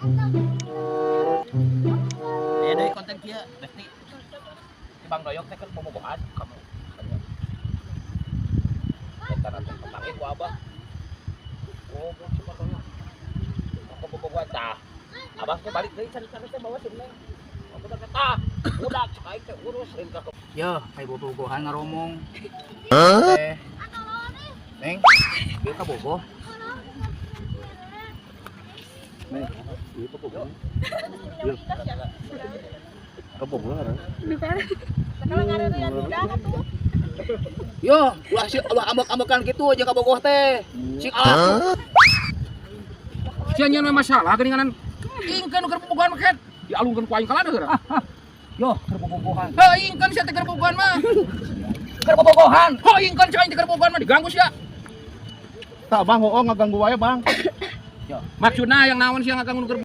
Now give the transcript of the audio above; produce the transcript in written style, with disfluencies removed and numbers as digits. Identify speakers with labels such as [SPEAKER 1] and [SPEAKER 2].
[SPEAKER 1] Aya deui konten kieu, Besti. Si Bang Doyok teh kan bobogohan kamu. Eta nanti kepanggih ku Abah. Oh, si Bang Doyok. Aku bobogohan tah. Abah teh balik deui cari-cari teh bawa si Neng. Aku teh tah. Budak cek aing teh urus lain ka.
[SPEAKER 2] Yo, kayak bobogohan ngaromong. Eh. Neng, ieu kabogoh.
[SPEAKER 3] Neng, ieu kabogoh. Ieu. Kabogoh kan?
[SPEAKER 2] Yo, ulah si ulah ambek-ambekan gitu aja kabogoh teh. Sing ah.
[SPEAKER 4] Sia nyeun we masalah geuninganan. Ingkeun nu keur bobogohan mah ket. Dialungkeun ku aing kalana heula.
[SPEAKER 2] Yo, keur bobogohan.
[SPEAKER 4] Heuh, ingkeun sia teh keur bobogohan mah.
[SPEAKER 2] Keur bobogohan.
[SPEAKER 4] Heuh, ingkeun sia aing teh keur bobogohan mah diganggu sia.
[SPEAKER 3] Tah, Bang, hooh ngaganggu wae, Bang.
[SPEAKER 4] Maksudna yang naon sia ngaganggu nu keur